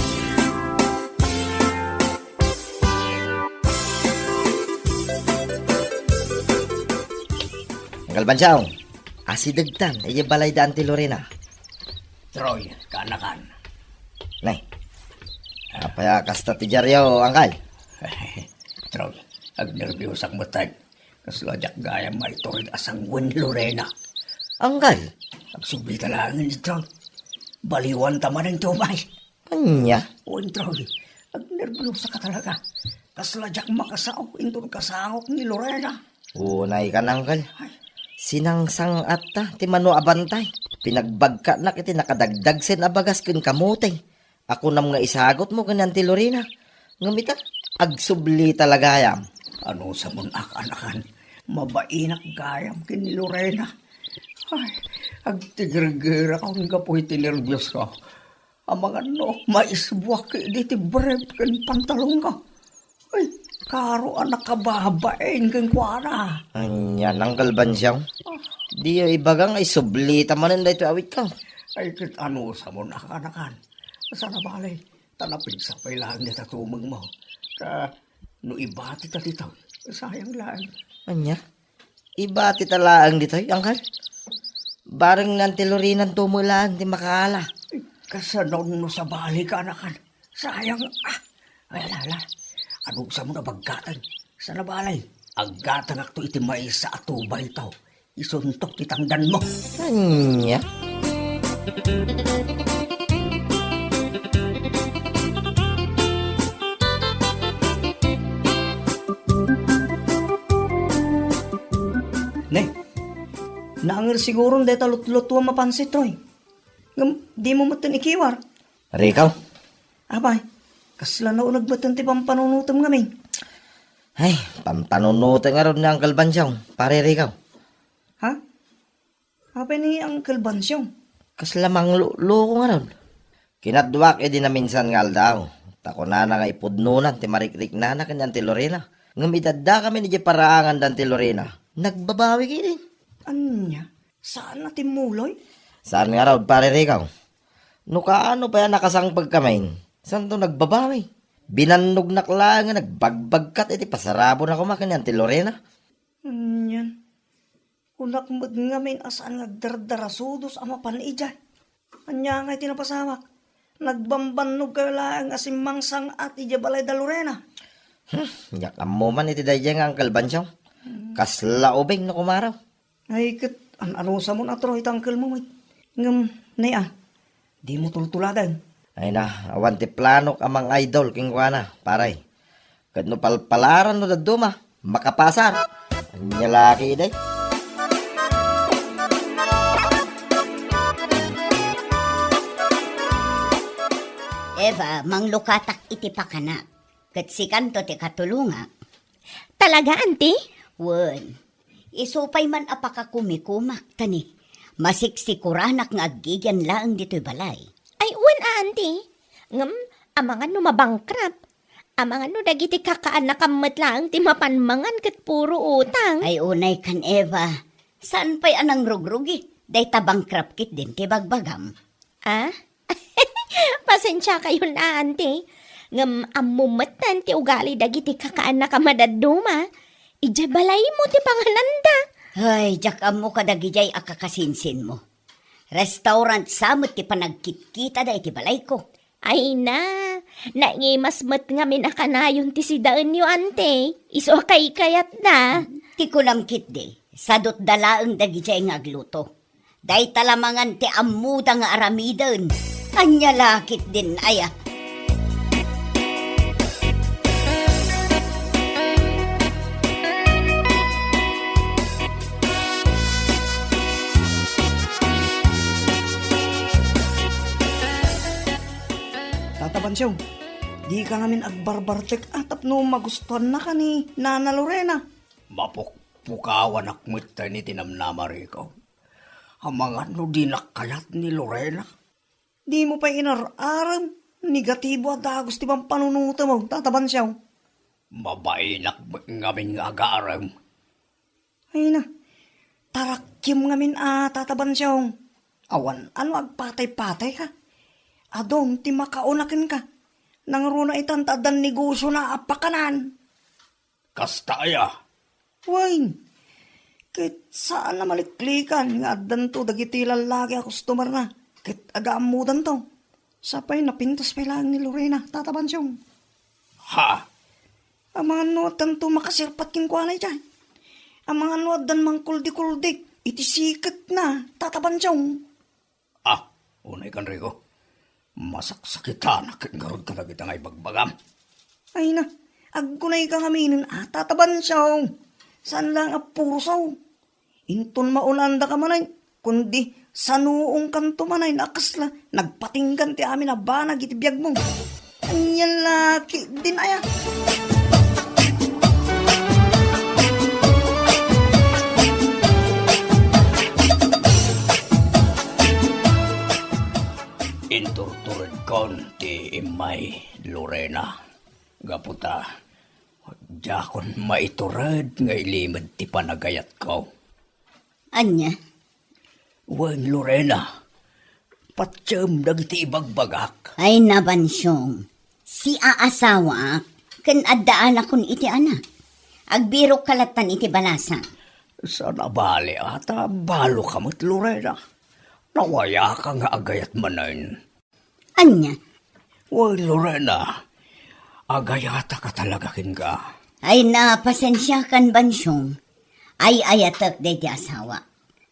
Uncle Bansyong, asidegtan idiay balay da Auntie Lorena. Troy, kaanakan. Nay, apay a kasta ti diaryo, Uncle? Troy, agnerbiusak met. Kasla diak gayam maitured a sanguen ni Lorena. Uncle? Agsubli ta laengen, Troy. Baliwanta manen ti umay. Ania? Wen, Troy, agnerbiusaka talaga. Kasla diak makasao inton kasangok ni Lorena. Unay kan, Uncle. Ay. Sinangsang-atta ti mano a bantay. Pinagbagkanak iti nakadagdagsen a bagas ken kamote a kunam nga isagutmo ken ni Auntie Lorena. Ngem ita, agsubli ta la gayam. Anusamon a kaanakan, mabainak gayam ken ni Lorena. Ay, agtigergerakon gapu iti nerbios ko. Amangan no maisbuak idi ti brief ken pantalon ko. Ay, karo a nakababain kenkuana. Ania, Uncle Bansyong? Ah. Diyo ibaga nga isublita manen daytoy awitko. Ay, ket anusamon a kaanakan. Saan a bale, ta napigsa pay laeng dayta tumengmo. Ta no ibatita ditoy, sayang laeng. Ania? Ibatita laeng ditoy, Uncle? Bareng ni Auntie Lorena-nto met laeng ti makaala. Kasano no sabali, kaanakan? Sayang, ah. Ay, ala, ala. Anusamon a baggaten? Saan a bale, aggatangakto iti maysa a tubayto. Isunto ti tangdanmo. Ania? Ne, naanger siguron dayta lutlutuam a pansit, Troy. Ngem dimo metten ikiwar. Rico? Apay? Kasla nauneg met ti pampanunotem ngamin. Ay, pampanunotem ngarud ni Uncle Bansyong, Pare Rico. Ha? Apay ni Uncle Bansyong? Kasla mangluloko ngarud. Kinaduak idi naminsan nga aldaw, ta kunana nga ipudnonan ti marikriknana ken ni Auntie Lorena. Ngem idi addakami idiay paraangan da Auntie Lorena, nagbabawi ketdi. Ania? Saan a timmuloy? Saan ngarud, Pare Rico. No kaano pay a nakasangpet kami, santo nagbabawi. Binannognak laeng nga nagbagbagkat iti pasarabona koma ken ni Auntie Lorena. Anian? Kunak met ngamin a saan nga agdardarasudos a mapan idiay. Ania ngay ti napasamak? Nagbambannog kayo laeng a simmangsang-at idiay balay da Lorena. Hmm, diak ammo man iti daydiay nga Uncle Bansyong. Kasla ubing no kumaro. Ay, ket an-anusamon a tro iti uncle mo met. Ngem, nay a, dimo tultuladen. Ay na, awan ti planok a mang-idol kenkuana, pare. Ket no palpalaran no dadduma, makapasar. Ania la ketdi? Eva, manglukatak iti pakanak. Ket sikanto ti katulongak. Talaga, Auntie? Wen. Isu pay man a pakakumikumak, ta ni, masiksikoranak nga aggigian laeng ditoy balay. Ay, wen a, Auntie. Ngem, amangan no mabangkrap. Amangan no dagiti kakaannakam met laeng ti mapan mangan ket puro utang. Ay, unay kan Eva. Saan pay a nangrugrugi? Dayta bangkrap ketdin ti bagbagam. Ah? Pasensiakayon a, Auntie. Ngem ammo metten ti ugali dagiti kakaannak a madadduma. Idiay balaymo ti pangananda. Ay, diak ammo kadagidiay a kakasinsinmo. Restaurant sa met ti panagkitkitada iti balayko. Ay na, naingimas met ngamin a kanayon ti sidaenyo, Auntie. Isu a kaykayatda. Ti kunam ketdi, sadutda laeng dagidiay nga agluto. Dayta la mangan ti ammoda nga aramiden. Ania la ketdin aya? Tata Bansyong, dika ngamin agbarbartek a tapno magustuannaka ni Nana Lorena. Mapukpukawanak met ta ni ti namnama, Rico. Amangan no dinak kayat ni Lorena. Dimo pay inar-arem, negatibo a dagus ti pampanunotem, Tata Bansyong. Mabainak met ngamin nga agarem. Ay na, tarakiem ngamin a, Tata Bansyong. Awan ano agpatay-patayka. Adun ti makauna kenka. Nangruna itan ta addan negosiona a pakanan. Kasta aya? Wen, ket saan a maliklikan nga addanto dagiti lallaki a customerna ket agaammodanto. Sapay napintas pay laeng ni Lorena, Tata Bansyong. Ha? Amangan no addanto makasirpat kenkuana idiay. Amangan no addan mangkuldi-kuldi iti siketna, Tata Bansyong. Ah, unay kan Rico. Masaksakitanak ket ngarud kadagita nga ibagbagam. Ay na, agkunayka ngaminen a, Tata Bansyong. Saan laeng a purosaw. Inton maunandaka manen, kundi sanuongkanto manen a kasla nagpatinggan ti amin a banag iti biagmo. Ania la ketdin aya? Inturturedkon ti immay, Lorena. Gapu ta, diakon maitured nga ilimed ti panagayatko. Ania? Wen, Lorena, patiem dagiti ibagbagak. Ay, nabansiong, siaasawaak ken addaanakon iti anak. Agbirokka lattan iti balasang. Saan a bali a ta baloka met, Lorena. Nawayaka nga agayat manen. Ania? Wen, Lorena, agayatak a talaga kenka. Ay, na, pasensiakan, Bansiong. Ay-ayatek daydi asawa.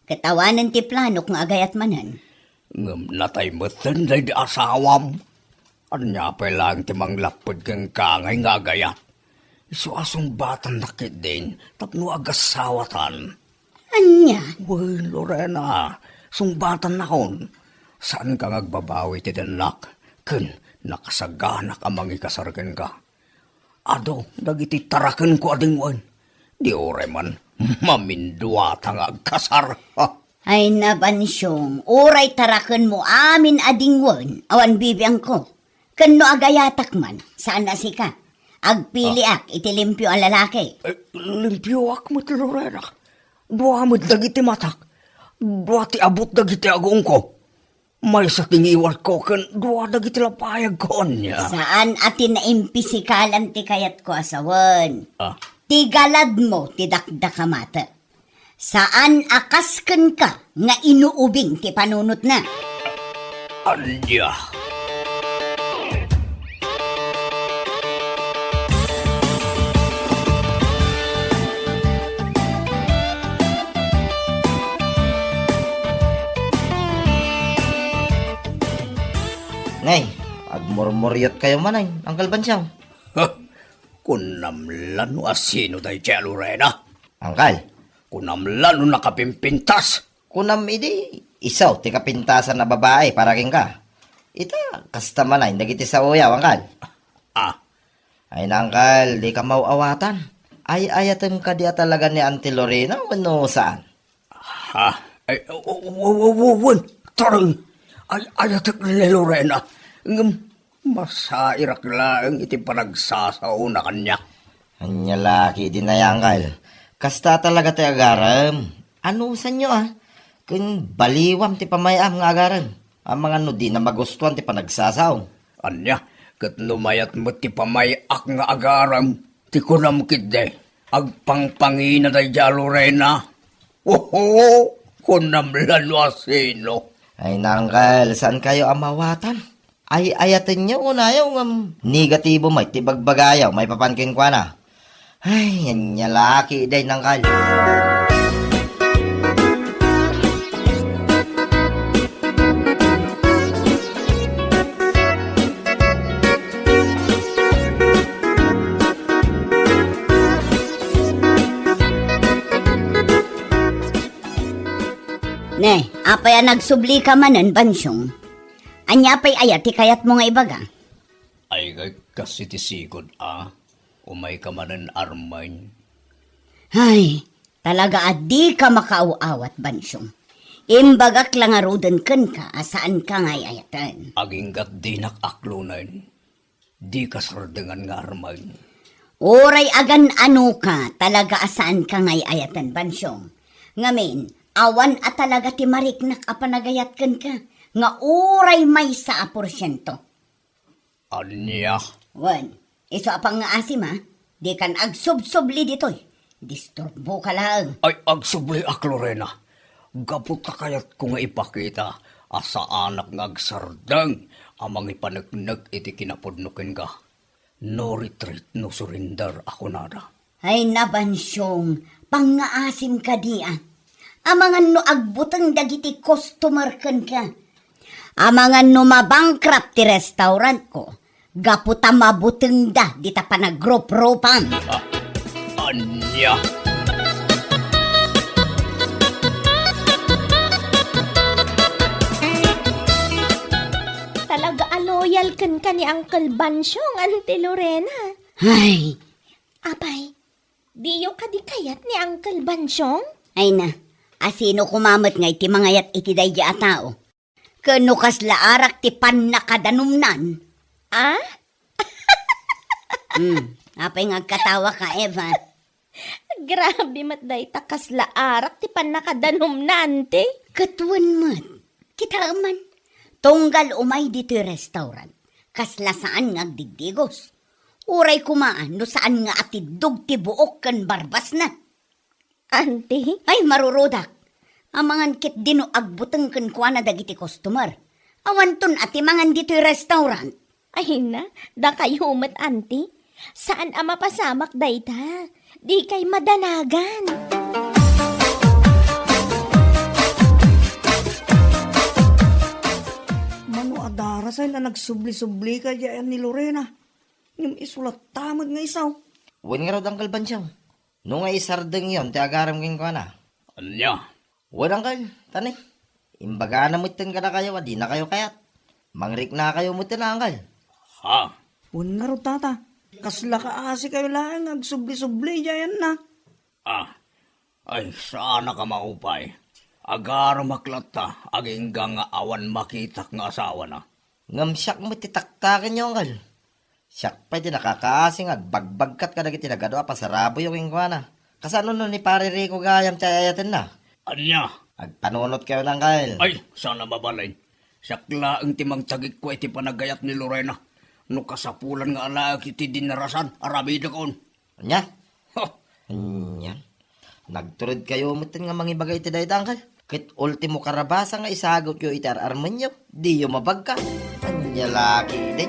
Ket awanen ti planok nga agayat manen. Ngem natay metten daydi asawam. Ania pay laeng ti manglapped kenka ngay nga agayat? Isu a sungbatannak ketdin tapno agasawatan. Ania? Wen, Lorena, sungbatannakon. Saanka nga agbabawi ti dennak ken Nakasaganak a mangikasar kenka. Adu dagiti tarakenko a dingwen. Di uray man maminduata nga agkasar. Ay, nabansiong, uray tarakenmo amin a dingwen, awan bibiangko. Ken no agayatak man, saan a sika. Agpiliak iti limpio a lalaki. Eh, limpioak met, Lorena. Dua met dagiti matak. Dua ti abut dagiti agongko. Maysa ti ngiwatko ken dua dagiti lapayagko ania. Saan a ti naimpisikalan ti kayatko a sawen. Ah. Ti galadmo ti dakdakamatek. Saan a kas kenka nga inuubing ti panunotna. Ania? Nay, agmurmuriotkayo manen, Uncle Bansiaw. Ha? Kunam la no asino daydiay a Lorena? Uncle. Kunam la no nakapimpintas? Kunam idi, isu ti kapintasan a babai para kenka. Ita, kasta manen dagiti saoyo, Uncle. Ah. Ay na, Uncle, dika maw-awatan. Ay-ayatem kadi a talaga ni Auntie Lorena wenno saan? Ha? Ay, w-, w-, w-, w-, wen, tareng. Ay-ayatek ni Lorena. Ngem, masairak laeng iti panagsasaona kaniak. Ania la ketdi, Uncle. Kasta talaga ti agarem. Anusanyo, a? Ken baliwam ti pamay-am nga agarem. Amangan no dina magustuan ti panagsasao. Ania, ket no mayat met ti pamay-ak nga agarem, ti kunam ketdi, agpangpangina daydiay a Lorena. Oho, kunam la no asino. Ay na, Uncle, saankayo a maawatan. Ay-ayatenyo unayo ngem negatibo met ti bagbagayo maipapan kenkuana. Ay, ania la ketdi, Uncle. Ne, apay a nagsublika manen, Bansiong? Ania pay aya ti kayatmo nga ibaga? Ay, kas iti sigud a, umayka manen, Armin. Ay, talaga a dika makaaw-awat, Bansiong. Imbagak la ngaruden kenka a saanka nga ay-ayaten. Agingga't dinak aklonen. Dika sardengan nga Armin. Uray agan-anoka, talaga a saanka nga ay-ayaten, Bansiong. Ngamin, awan a talaga ti mariknak a panagayat kenka, nga uray maysa a porsiento. Ania? Wen, isu a pangngaasim, a? Dikan agsubsubli ditoy. Disturboka laeng. Ay, agsubliak, Lorena. Gapu ta kayatko nga ipakita a saanak nga agsardeng a mangipaneknek iti kinapudno kenka. No retreat, no surrender a kunada. Ay, nabansiong, pangngaasim kadi, a? Amangan no agbuteng dagiti customer kenka. Amangan no mabankrupt ti restaurantko, gapu ta mabutengda dita panagruprupam. Ah, ania? Talaga a loyal kenka ni Uncle Bansiong, Auntie Lorena. Ay, Apay, diyo kadi kayat ni Uncle Bansiong? Ay na, asino koma met ngay ti mangayat iti daydi a tao? Ken no kasla arak ti pannakadanumnan? Ah? Hmm, apay nga agkatawaka, Eva? Grabe met dayta, kasla arak ti pannakadanumna, anti? Ket wen met, kitaem man, tunggal umay ditoy restaurant, kasla saan nga agdigdigos. Uray koma no saan nga atiddog ti buok ken barbasna. Anti? Ay, marurudak. Amangan ketdi no agbuteng kenkuana dagiti customer. Awanton a ti mangan ditoy restaurant. Ay na, dakayo met, anti. Saan a mapasamak dayta. Dikay madanagan. Mano a darasay a nagsubli-subli kadi ni Lorena. Ngem isu latta met nga isu. Wen ngarud, Uncle Bansiaw, no nga isardengyon ti agarem kenkuana. Ania? Wen, Uncle, tani. Imbagana metten kadakayo a dinakayo kayat. Mangriknakayo metten, Uncle. Ah. Wen ngarud, tata, kasla kaasikayo laeng nga agsubli-subli idiay ayanna. Ah, ay, saanak a maupay. Agarumak latta, agingga nga awan makitak nga asawana. Ngem siak met ti taktakenyo, anggal. Siak pay ti nakakaasi nga agbagbagkat kadagiti nagadu a pasaraboyo kenkuana. Kasano no ni Pare Rico gayam ti ay-ayatenna? Ania? Agpanunotkayo, anggal. Ay, saan a mabalin. Siak laeng ti mangtagikko iti panagayat ni Lorena. No kasapulan nga alaek iti dinarasan, aramidekon. Ania? Ha! Ania? Nagturedkayo metten nga mangibaga iti dayta, anggal? Ket ultimo karabasa nga isagutyo iti ar-armenyo, diyo mabagka. Ania la ketdi?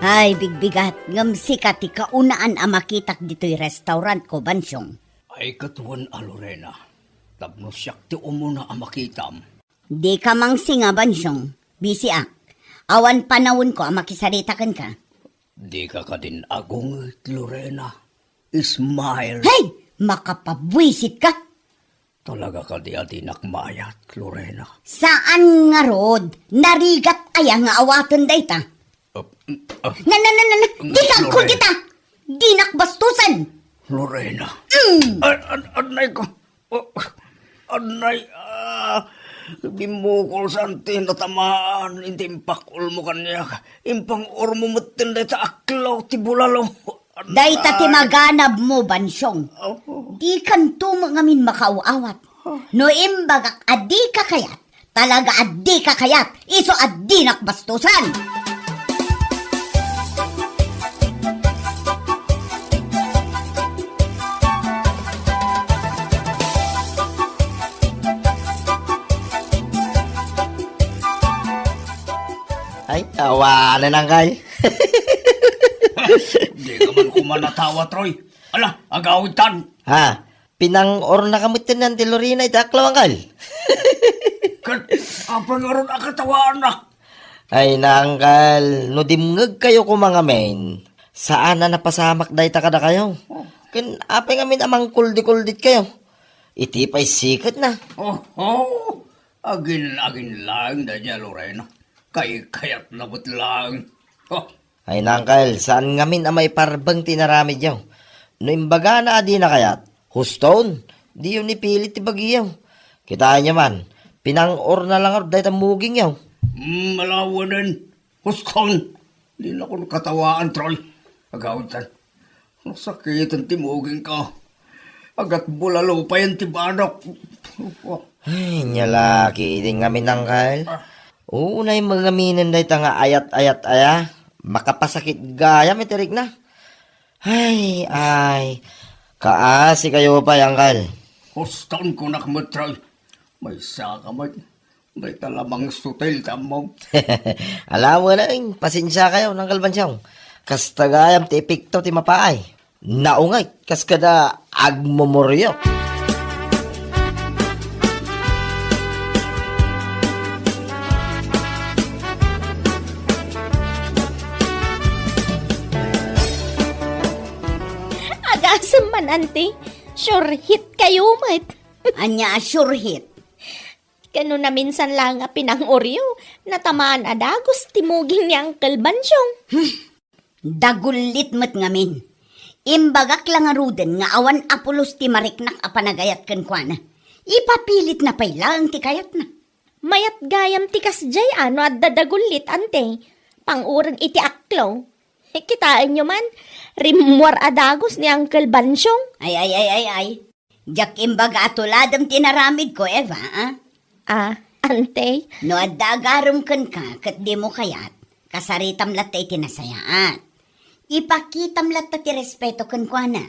Ay, bigbigat, ngem sika ti kaunaan a makitak ditoy restaurantko, Bansyong. Ay, ket wen a, Lorena, tapno siak ti umuna a makitam. Dika mangsinga, Bansyong. Bisiak. Awan panawenko a makisarita kenka. Dika kadin agunget, Lorena. Smile. Hey! Makapabuisit ka! Talaga kadi a dinak maayat, Lorena? Saan ngarud, narigat aya nga awaten dayta? Ah, ah. Na, na, na, na, na, di ka agkul Lorena. Kita! Dinak bastusen! Lorena. Mm. An, an, anay ko. Oh, anay, ah, bimmukol sa anti natamaan, inti impakul mo kaniak. Impang-or mo metten dayta aklaw ti bulalo. Dayta ti maganab mo, Bansyong. Apo. Di kanto mo ngamin makaaw-awat. No imbagak a di ka kayat, talaga a di ka kayat, isu a dinak bastusan. Ay, awanen, anggal. Di ka man koma natawa, Troy. Ala, agawidtan. Ha? Pinang-ornaka metten ni Auntie Lorena iti aklaw, anggal? Ket apay ngarud a katawaanna? Ay, anggal, no dimngegkayo koma ngamin, saan a napasamak dayta kadakayo. Oh. Ken apay ngamin a mangkuldikulditkayo? Iti pay siketna. Oh, oh. Agin-agin laeng daydiay a Lorena. Kaykayatna met laeng. Oh. Ay, anggal, saan ngamin a maiparbeng ti inaramidyo. No imbagana a dina kayat, huston, diyo ni pilit ti bagiyo. Kitaenyo man, pinang-orna la ngarud dayta mugingyo. Hmm, alawanen. Huston, dinakon katawaan, Troy. Agawidtan. Nasakiten ti mugingko. Agat bulalo payen ti banok. Ay, nia la ketdi ngamin, anggal. Unay mo ngaminen dayta nga ayat-ayat aya. Makapasakit gayam iti rikna. Ay, ay. Kaasikayo pay, anggal. Huston, kunak met, Troy. Maysa ka met. Dayta la mangsutil ti ammom. Alawanen, pasensiakayo, Anggal Bansyong. Kasta gayam ti epekto ti mapaay. Naunget, kas kada agmumuriok. Agasem man, Auntie. Sure hit kayo met. Ania a sure hit? Ken no naminsan laeng a pinang-oryo, natamaan a dagus ti muging ni Uncle Bansyong. Hmm. Dagullit met ngamin. Imbagak la ngaruden nga awan a pulos ti mariknak a panagayat kenkuana. Ipapilitna pay laeng ti kayatna. Mayat gayam ti kasdiay a no adda dagullit, Auntie. Pang-oreng iti aklaw. Kitaenyo man, rimmuar a dagus ni Uncle Bansyong. Ay, ay, ay, ay, ay. Diak imbaga a tuladem ti inaramidko, Eva, a? Ah, Auntie? No adda agarem kenka ket dimo kayat, kasaritam latta iti nasayaat. Ipakitam latta ti respeto kenkuana.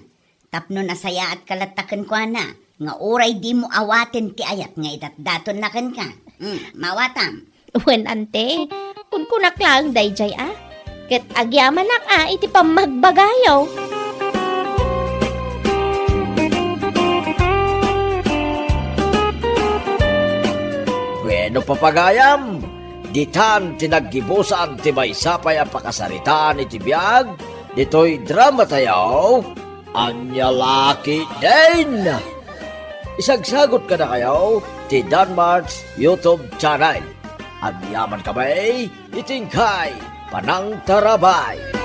Tapno nasayaatka latta kenkuana, nga uray dimo awaten ti ayat nga idatdatonna kenka. Hmm, maawatam. Wen, Auntie, kunkunak laeng daydiay a. Ket agyamanak a iti pammagbagayo. Bueno, papagayam, ditan ti naggibusan ti maysa pay a pakasaritaan iti biag ditoy drama tayo. Ania la ketdin? Isagsagot kadakayo ti Danmart's YouTube channel. Agyamankami iti inkay panangtarabay.